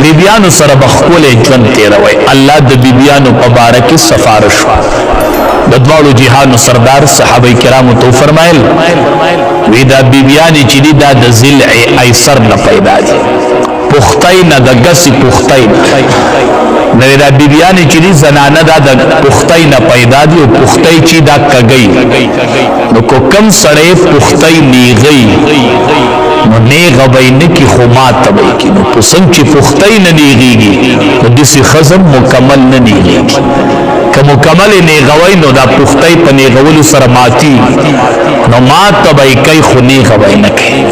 بیبیانو سره به ښکلی ژوند تېروئ. الله د بیبیانو په باره کې سفارش د دواړو جهانو سردار صحابه کرامو ته وفرمایل، وی دا بیبیانې چې دي دا د ضلع ایسر نه پیدا دي، پختۍ نه، د ګسې پختۍ نه. نو دا بیبیانې چې دي زنانه دا د پختۍ نه پیدا دي، او پختۍ چې دا کږی، نو کو کم سړی پختۍ نیغی نو نیغه به یې نه کي، خو ماته به یې کي. نو په څنګه چې پختۍ نه نیغېږي نو داسې ښځه مکمل نه نیغېږي. که مکمل یې نیغوی نو دا پختۍ په نیغولو سره ماتېږي، نو ماته به یې کوي خو نیغه به یې نه کوي.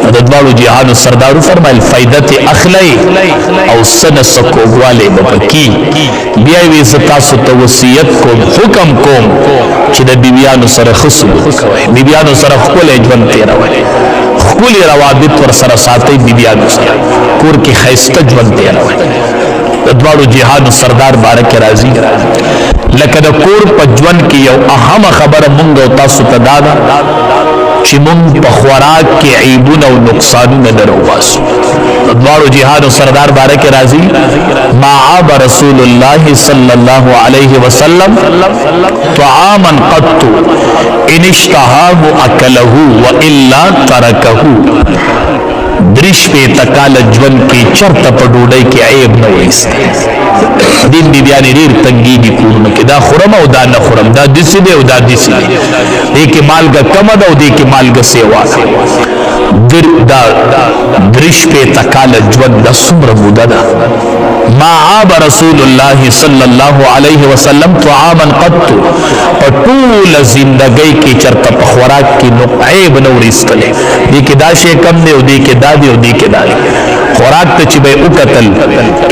نو د دواړو جهانو سردار وفرمایل فایده ترې اخلئ او څه نه څه کوږوالی به پکې. بیا یې ویې زه تاسو ته وصیت کوم، حکم کوم چې د بیبیانو سره ښه سلوک کوئ، بیبیانو سره ښکلی ژوند تېروئ، ښکلي روابط ورسره ساتئ، بیبیانو سره کور کې ښایسته ژوند تېروئ. د دواړو جهانو سردار باره کې راځي، لکه د کور په ژوند کې یو اهمه خبره مونږ او تاسو ته دا ده چې مونږ په خوراک کې عیبونه او نقصانونه نه راوباسو. د دواړو جهانو سردار باره کې راځي، ما عاب رسول الله صلی الله علیه وسلم طعاما قط ان اشتهاه اکله والا ترکه. درې شپېته کاله ژوند کې چرته په ډوډۍ کې عیب نه وایستی. دین بیبیانې ډېر تنګېږي کورونو کې، دا خورم او دا نه خورم، دا داسې دی او دا داسې دی، دې کې مالګه کمه ده او دې کې مالګه سیوا ده. دا درې شپېته کاله ژوند دا څومره موده ده. ما عاب رسول الله صلی الله علیه وسلم طعاما قط، په ټوله زندګۍ کې چرته په خوراک کې نو عیب نه ورېستلی. دې کې دا شی کم دی او دې کې دا دی او دې کې دا دی. خوراک ته چې به یې وکتل،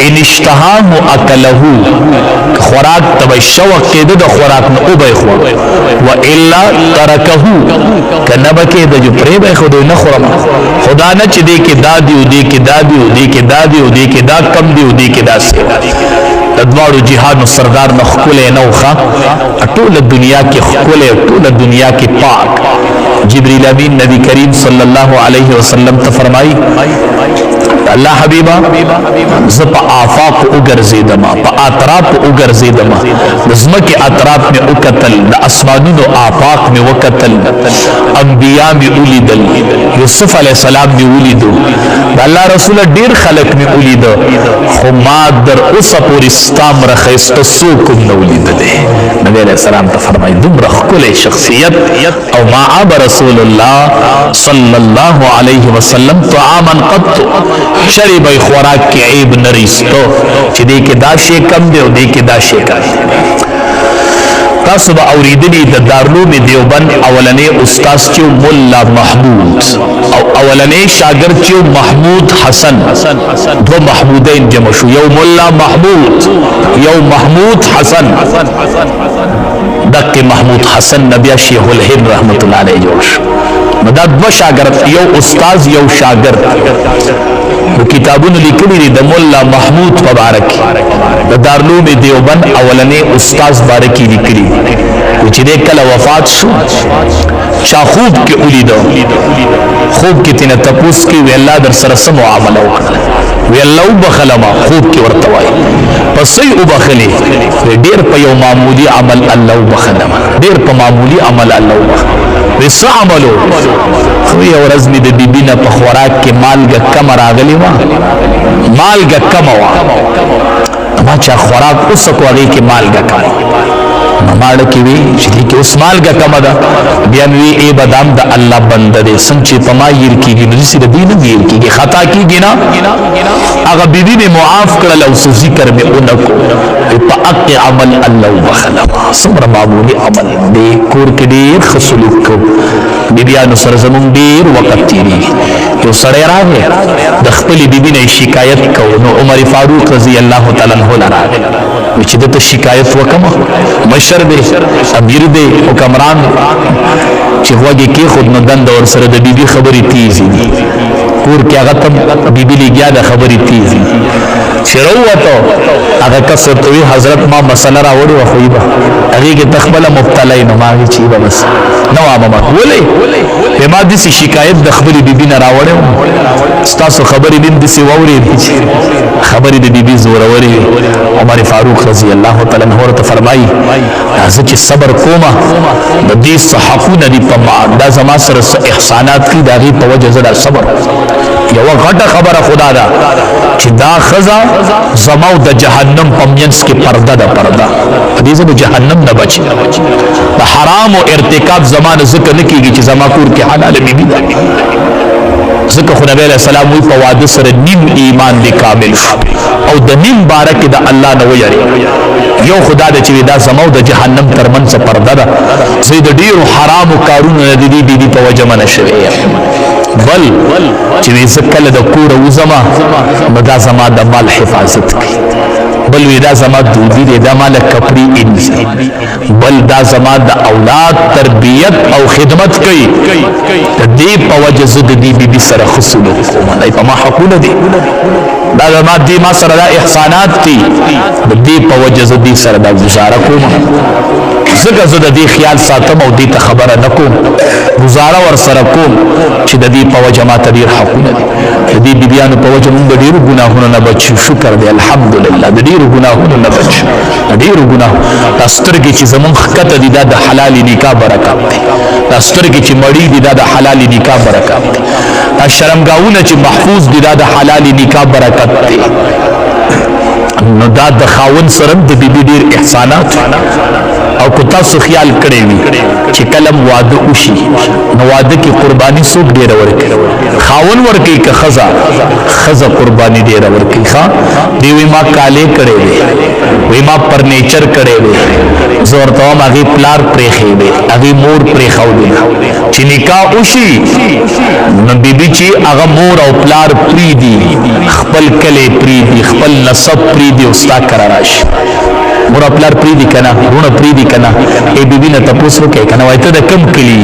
ان اشتهاه اکله، خوراک ته به شوق کېده د خوراک نو وبه یې خوړو، و الا ترکه، که نه به کېده جو پرې به یې ښودو نه خورم. خدا نه چې دې کې دا دی او دې کې دا دی او دې کې دا دی او دې کې دا کم دی او دې کې دا سیوا دی. د دواړو جهانو سردار نه ښکلی نه وښه، ټوله دنیا کې ښکلی، ټوله دنیا کې پاک. جبریل امین نبی کریم صلی الله علیه وسلم ته فرمایي، الله حبیبا زه په آفاق وګرځېدم، په اطراف وګرځېدم، د ځمکې اطراف مې وکتل، د اسمانونو آفاق مې وکتل، انبیا مې ولیدل، یوسف علیه السلام مې ولیدو، د الله رسول ډېر خلک مې ولیده، خو ما در اوسه پورې ستا مره ښایسته څوک هم نه ولیدلی. نبی علیه السلام ته فرمایي دومره ښکلی شخصیت. او ما عاب رسول الله صلی الله علیه وسلم طعاما قط، چرې به یې خوراک کې عیب نه ریستو چې دې کې دا شی کم دی او دې کې دا شی کم دی. تاسو به اورېدلي د دارالعلوم دیوبند اولنی استاد چې ملا محمود او اولنی شاګرد چې محمود حسن، دوه محمودین جمع شو، یو ملا محمود یو محمود حسن. دقه محمود حسن نبیا شیخ الهند رحمت الله علیه جوړ شو. نو دا دوه شاګرد، یو استاد یو شاګرد. نو کتابونو لیکلي دي د ملا محمود په باره کې، د دارالعلوم دیوبند اولنی استاد باره کې لیکلي دي چې دی کله وفات شو، چا خوب کې ولیده، خوب کې ترېنه تپوس کوي، وی الله در سره څه معامله وکړه؟ وی الله وبخښله ما. خوب کې ورته وایي په څه یې وبخښلې؟ وی ډېر په یو معمولي عمل الله وبخښله ما، ډېر په معمولي عمل الله وبخښله. وی څه عمل و؟ خو یو ورځ مې د بیبي نه په خوراک کې مالګه کمه راغلې وه، مالګه کمه وه، ما چې خوراک وڅکو هغې کې مالګه کمه، نو ماړه کې وی چې دې کې اوس مالګه کمه ده. بیا مې وی ای بادام د الله بنده دی، څنګه چې په ما ییر کېږي نو داسې د دې نه ییر کېږي، خطا کېږي نه. هغه بیبي مې معاف کړله او څه ذکر مې ونه کړو. په حق عمل الله وبخښله. څومره معمولي عمل دی، کور کې ډېر ښه سلوک کوو، بیبیانو سره زمونږ ډېر وخت تېرېږي. یو سړی راغی د خپلې بیبي نه یې شکایت کوو، نو عمر فاروق رضی الله تعالی عنه له راغی چې ده ته شکایت وکم، مشر دی، امیر دی، حکمران دی، چې غوږ یې کېښود نو دنده ورسره د بیبي خبرې تیزې دي، کور کې هغه ته بیبي لګیا ده خبرې تیزې دي. چې راووتو هغه کس ورته وی حضرت ما مسله راوړې وه، خو یې به هغې کې ته خپله مبتلا یې، نو ما وی چې به بس نه وامه ما ولې په ما داسې شکایت د خپلې بیبي نه راوړی وم، ستاسو خبرې مې هم داسې واورېدې چې خبرې د بیبي زورورې وي. عمر فاروق رضی الله تعالی عنہ ورته فرمایي زه چې صبر کوم د دې څه حقونه دي په ما، دا زما سره څه احسانات دي، د هغې په وجه زه دا صبر. یوه غټه خبره خدا ده چې دا ښځه زما او د جهنم په منځ کې پرده ده، پرده. په دې زه د جهنم نه بچ. د حرامو ارتکاب زما نه ځکه نه کېږي چې زما کور کې حلاله بیبي ده. ځکه خو نبی علیه السلام وایي په واده سره نیم ایمان دې کامل شو، او د نیم باره کې د الله نه ویرې. یو خدا ده چې دا زما او د جهنم تر منځ پرده ده، زه د ډېرو حرامو کارونو نه د دې بیبي په وجه منع شوی یم. بل چې زه کله د کوره وځم نو دا زما د مال حفاظت کوي، بل وی دا زما دودي دی، دا مال کپړې انځي، بل دا زما د اولاد تربیت او خدمت کوي. د دې په وجه زه د دې بیبي سره ښه سلوک کوم، دا په ما حقونه دي، دا زما دې ما سره دا احسانات دي، د دې په وجه زه دې سره دا ګزاره کوم. ځکه زه د دې خیال ساتم او دې ته خبره نه کوم، ګزاره ورسره کوم چې د دې په وجه ما ته ډېر حقونه دي. د دې بیبیانو په وجه مونږ د ډېرو ګناهونو نه بچ شو، شکر دی الحمدلله، د ډېرو ګناهونو نه بچ شو، د ډېرو ګناه. دا سترګې چې زمونږ ښکته دي دا د حلالې نکاح برکت دی، دا سترګې چې مړې دي دا د حلالې نکاح برکت دی، دا شرمګاهونه چې محفوظ دي دا د حلالې نکاح برکت دی. نو دا د خاوند سره د بیبي ډېر احسانات. او که تاسو خیال کړی وي چې کله واده وشي نو واده کې قرباني څوک ډېره ورکوي؟ خاوند ورکوي که ښځه؟ ښځه قرباني ډېره ورکوي. ښه دی وایي ما کالې کړی دی، وایي ما فرنیچر کړی دی، زه ورته وایم هغې پلار پرېښی دی، هغې مور پرېښودې ده. چې نکاح وشي نو بیبي چې هغه مور او پلار پرېږدي، خپل کلی پرېږدي، خپل نسب پرېږدي او ستا کره راشي. مور او پلار پرېږدي که نه، وروڼه پرېږدي که نه، ای بیبي نه تپوس وکړئ که نه، وایي ته د کوم کلي؟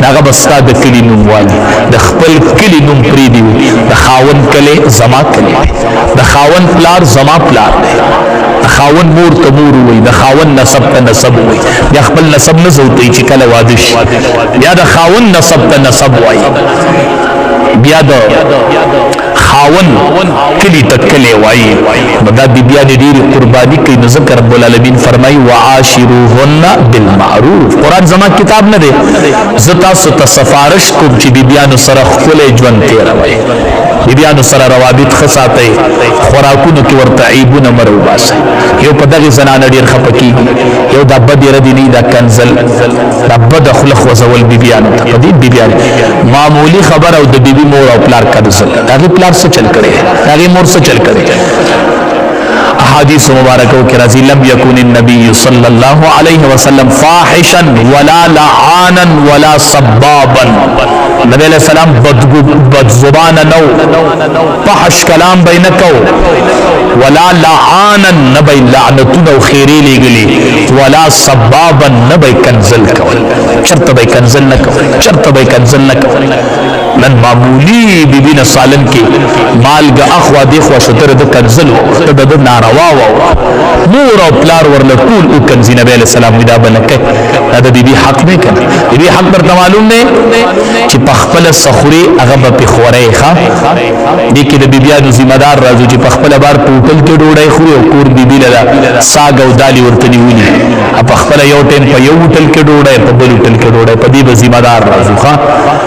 هغه به ستا د کلي نوم والي، د خپل کلي نوم پرېږدي. د خاوند کلی زما کلی دی، د خاوند پلار زما پلار دی، د خاوند مور ته مور ووایي، د خاوند نسب ته نسب ووایي. بیا خپل نسب نه زوتوي چې کله واده شي، بیا د خاوند نسب ته نسب وایي، بیا د خاوند کلی ته کلی وایي. نو دا بیبیانې ډېرې قرباني کوي. نو ځکه رب العالمین فرمایي وعاشروهن بالمعروف. قرآن زما کتاب نه دی، زه تاسو ته سفارش کوم چې بیبیانو سره ښکلی ژوند تېروئ، بیبیانو سره روابط ښه ساتئ، خوراکونو کې ورته عیبونه مه راوباسئ. یو په دغې زنانه ډېر خفه کېږي، یو دا بدې ردې نه، دا کنځل، دا بده خوله خوځول بیبیانو ته. په دې بیبیانو معمولي خبره او د بیبي مور او پلار کنځل، د هغې پلار څه چل کړی دی، د هغې مور څه چل کړی دی. احادیث مبارکو کې راځي لم یکن النبی صلی الله علیه وسلم فاحشا ولا لعانا ولا سبابا. نبی علیہ السلام بد زبان نو، فحش کلام به نه کو، ولا لعانا نه به لعنتونه او خیرې لېږلي، ولا سبابا نه به کنځل کول، چېرته به کنځل نه کول، چېرته به کنځل نه کول. نن معمولی بیبي نه سالن کې مالګه اخوا دېخوا شو، ته د کنځل ووره، ته د ده ناروا ووره، مور او پلار ورله ټول وکنځي. نبی علیه السلام وایي دا به نه کوې، دا د بیبي حق دی که نه؟ بیبي حق درته معلوم دی چې په خپله څه خورې هغه به پې خورې. ښه دې کې د بیبیانو ذمه دار راځو چې په خپله بار په هوټل کې ډوډۍ خوري او کور بیبي له ساګ او دالې ورته نیولي، په خپله یو ټایم په یو هوټل کې ډوډۍ، په بل هوټل کې ډوډۍ، په دې به ذمه دار راځو. ښه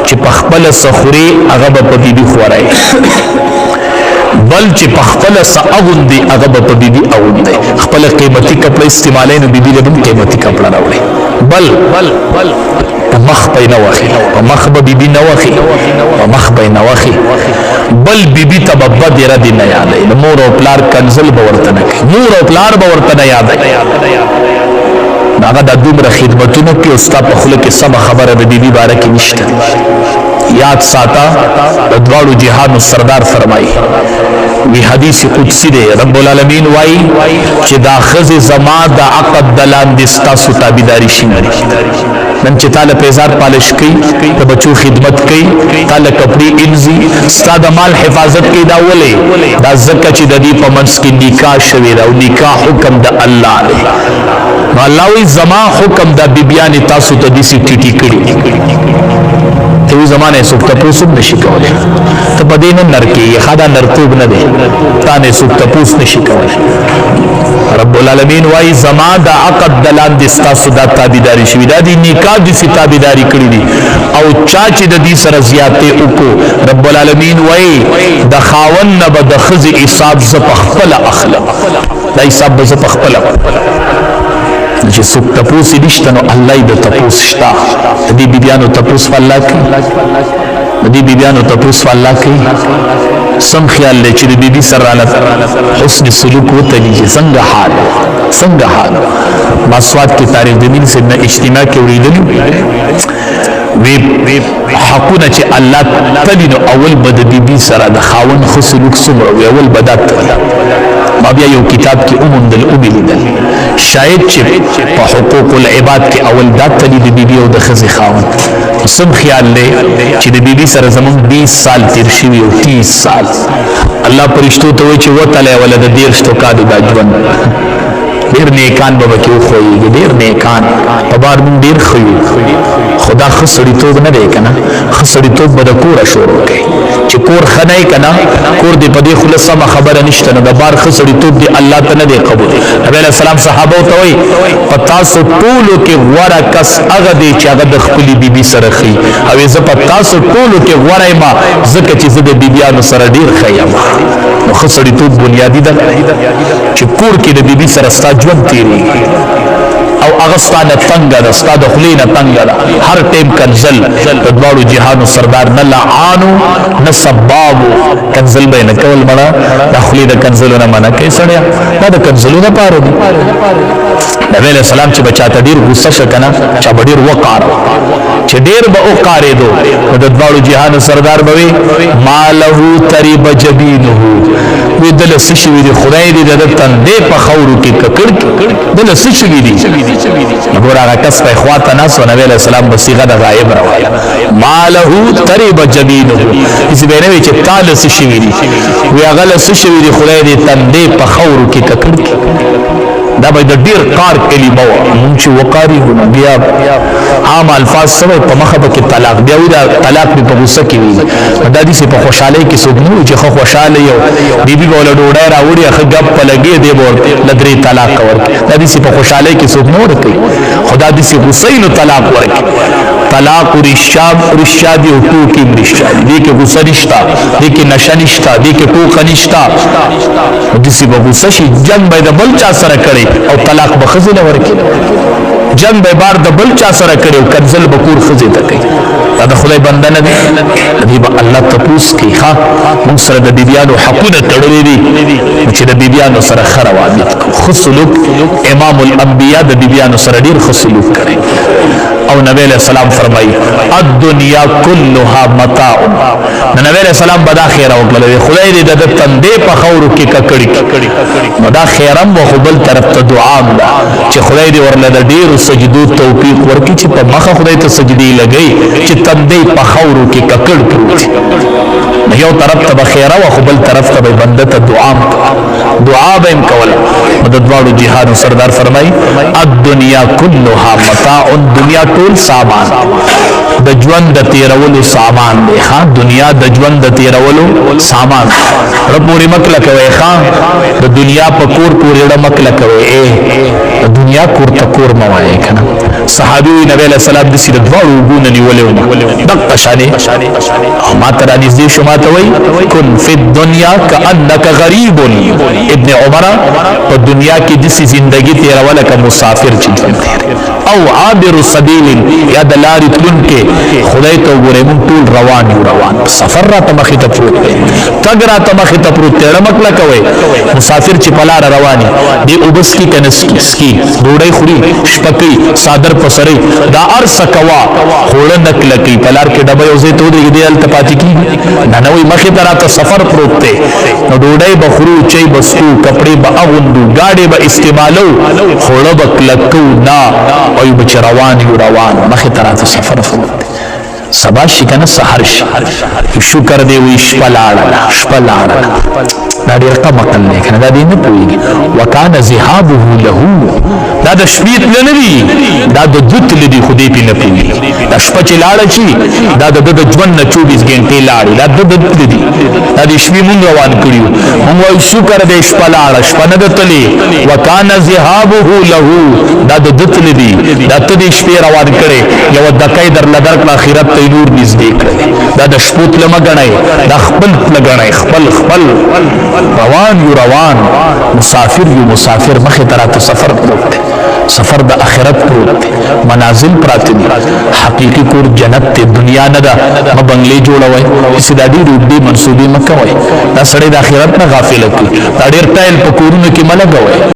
چې په خپله څه خورې هغه به په بیبي خورئ، بل چې په خپله څه اغوندي هغه به په بیبي اغوندي. خپله قیمتي کپړه استعمالوي نو بیبي له به هم قیمتي کپړه راوړي. بل په مخ به یې نه وخي، په مخ به بیبي نه وخي، په مخ به یې نه وخي. بل بیبي ته به بدې ردې نه یادوي، د مور او پلار کنځل به ورته نه کوي، مور او پلار به ورته نه یادوي. هغه دا دومره خدمتونه کوي او ستا په خوله کې سمه خبره د بیبي باره کې نشته. یاد ساته د دواړو جهانو سردار فرمایي، وی حدیث قدسی دی، رب العالمین وایي چې دا ښځې زما د عقد د لاندې ستاسو تابعداري شي. نن چې تاله پیزار پالش کوي، د بچو خدمت کوي، تاله کپړې انځي، ستا د مال حفاظت کوي، دا ولې؟ دا ځکه چې د دې په منځ کې نکاح شوې ده او نکاح حکم د الله دی. نو الله وی زما حکم دا بیبیانې تاسو ته داسې ټیټې کړي، ته وی زما نه څوک تپوس هم نشي کولی، ته په دې نه نر کېږي، ښه دا نرتوب نه دی، تا نه څوک تپوس نشي کولی. رب العالمین وایي زما د عقد د لاندې ستاسو دا تابعداري شوي، دا دې نکاح داسې تابعداري کړي دي، او چا چې د دې سره زیاتې وکړو، رب العالمین وایي د خاوند نه به د ښځې حساب زه په خپله اخلم، دا حساب به زه په خپله. چې څوک تپوس یې نشته نو الله یې د تپوس شته. د دې بیبیانو تپوس په الله کوي، د دې بیبیانو تپوس په الله کوي. سم خیال دی چې د بیبي سره راله حسن سلوک وتلي چې څنګه حال، څنګه حال. ما سواد کې تاریخ جمیل صاحب نه اجتماع کې اورېدلي وی حقونه چې الله تلي، نو اول به د بیبي سره د خاوند ښه سلوک څومره وي، اول به دا تلي. ما بیا یو کتاب کې وموندل، ومې لیدل شاید چې په حقوق العباد کې اول دا تلي د بیبي او د ښځې خاوند. سم خیال دی چې د بیبي سره زمونږ 20 سال تیر شوي او 30 سال، الله پرشتو ته وایي چې وتلی وله د 30 کالو دا ژوند. ډېر نیکان به پکې وښویېږي، ډېر نیکان په بار مونږ ډېر ښه یو، خو دا ښه سړیتوب نه دی که نه. ښه سړیتوب به د کوره شروع کوي، چې کور ښه نه که نه، کور دې په دې خوله سمه خبره نشته، نو د بار ښه سړیتوب دې الله ته نه دی قبول. نبی علیه السلام صحابو ته وایي په تاسو ټولو کې غوره کس هغه دی چې هغه د خپلې بیبي سره ښي، او زه په تاسو ټولو کې غوره یم ځکه چې زه د بیبیانو سره ډېر ښه یم. نو ښه سړیتوب بنیادي ده چې کور کې د بیبي سره ستا ژوند تېرېږي، او هغه ستا نه تنګه ده، ستا د خولې نه تنګه ده، هر ټایم کنزل. د دواړو جهانو سردار نه لعانو نه سبابو، کنزل به یې نه کول. مړه د خولې د کنزلو نه منع کوي سړیه، دا د کنزلو دپاره دي. نبی علیه السلام چې به چاته ډېر غصه شه که نه، چا به ډېر وقار، چې ډېر به وقارېدو، نو د دواړو جهانو سردار به وي ما له تریب جبینه، وی دله څه شوي دي، خدای دې د ده تندې په خاورو کې ککړ کړي، دله څه شوي دي. نو ګوره هغه کس په خوا ته ناست و، نبی علیه السلام به صیغه د غایب راوایه، ما له تریب جبینه، هسې به یې نه وي چې تا له څه شوي دي، وی هغه له څه شوي دي، خدای دې تندې په خاورو کې ککړ کړي. دا به د ډېر قار کلمه وه، مونږ چې وقارېږو نو بیا عام الفاظ څه وایي، په مخه پکې طلاق، بیا وایي دا طلاق مې په غصه کې ویلي. دا داسې په خوشحالۍ کې څوک نه وي چې ښه خوشحاله یو بیبي به ورله ډوډۍ راوړي، ښه ګپ په لګې دی به ورله 3 طلاقه ورکړي، دا داسې په خوشحالۍ کې څوک نه ورکوي، خو دا داسې غصه یې نو طلاق ورکړي. طلاق رښتیا دي او ټوکې هم رښتیا دي، دې کې غصه نشته، دې کې نشه نشته، دې کې ټوکه نشته. داسې به غصه شي، جنګ به یې د بل چا سره کړی او طلاق به ښځې نه ورکړي، جنګ به بار د بل چا سره کړی او کنزل به کور ښځې ته کوي. دا د خدای بنده نه دی، د دې به الله تپوس کوي. ښه موږ سره د بیبیانو حقونه تړلي دي، نو چې د بیبیانو سره ښه روابط کوو، ښه سلوک. امام الانبیا د بیبیانو سره ډېر ښه سلوک کړی. او نبی علیہ السلام فرمایي الدنیا كلها متاع. نو نبی علیہ السلام به دا خیره وکړله، خدای دې د ده تندې په خاورو کې ککړي کړي. نو دا خیره هم وه، خو بل طرف ته دعا هم ده چې خدای دې ورله د ډېرو سجدو توفیق ورکړي، چې په مخه خدای ته سجدې لګوي چې تندې په خاورو کې ککړ پروت. نو یو طرف ته به خیره وه، خو بل طرف ته به بنده ته دعا هم دعا به هم کوله. نو د دواړو جهانو سردار فرمایي الدنیا كلها متاع، دنیا ټول سامان د ژوند د تیرولو سامان دی. ښه دنیا د ژوند د تیرولو سامان، ړه پورې مه کلکوئ. ښه د دنیا په کور پورې ړه مه کلکوئ، د دنیا کور ته کور مه وایئ که نه. صحابي وایي نبی علیه السلام داسې د دواړو اوږو نه نیولی وم دقه شانې، او ما ته رانږدې شو، ما ته وایي کن فی الدنیا کأنک غریب. ابن عمر په دنیا کې داسې زندګي تېروه لکه مسافر چې ژوند تېروي، او عابر سبیل، یا د لارې تلونکی. خدای ته وګورئ موږ ټول روان یو، روان سفر راته مخې ته پروت دی، تګ راته مخې ته پروت دی، ړه مه کلکوئ. مسافر چې په لاره روان وي، دی اوبه څکي که نه څکي؟ څکي، ډوډۍ خوري، شپه کوي، څادر په سري، دا هر څه کوه، خو ړه نه کلکوي. په لار کې ډبه یو ځای ته ودرېږي، دی هلته پاتې کېږي نه، نه وایي مخې ته راته سفر پروت دی، نو ډوډۍ به خورو، چای به څکو، کپړې به اغوندو، ګاډی به استعمالو، خو ړه به کلکو نه، وایو به چې روان یو، روان مخې ته راته سفر پروت دی. سبا شي که نه سحر شي، شکر دی وایي شپه لاړله، شپه لاړله. دا ډېر کم عقل دی کنه، دا دې نه پوهېږي. وکان ذهابه له، دا د شپې تله نه دي، دا د ده تله دي، خو دی پرې نه پوهېږي. دا شپه چې لاړه شي، دا د ده د ژوند نه 24 ګنټې لاړې، دا د ده تله دي. دا د شپې مونږ روان کړي یو، مونږ وایو شکر دی شپه لاړه، شپه نه ده تلې. وکان ذهابه له، دا د ده تله دي، دا ته دې شپې روان کړې، یوه دکه یې درله درکړه، آخرت ته یې نور نږدې کړی. دا د شپو تله مه ګڼئ، دا خپل تله ګڼئ، خپل خپل روان یو، روان مسافر یو، مسافر مخې ته راته سفر پروت دی، سفر د آخرت پروت دی، منازل پراته دي، حقیقي کور جنت دی، دنیا نه ده. مه بنګلې جوړوئ، هسې دا ډېرې اوږدې منصوبې مه کوئ، دا سړی د آخرت نه غافله کړي. دا ډېر ټایل په کورونو کې مه لګوئ.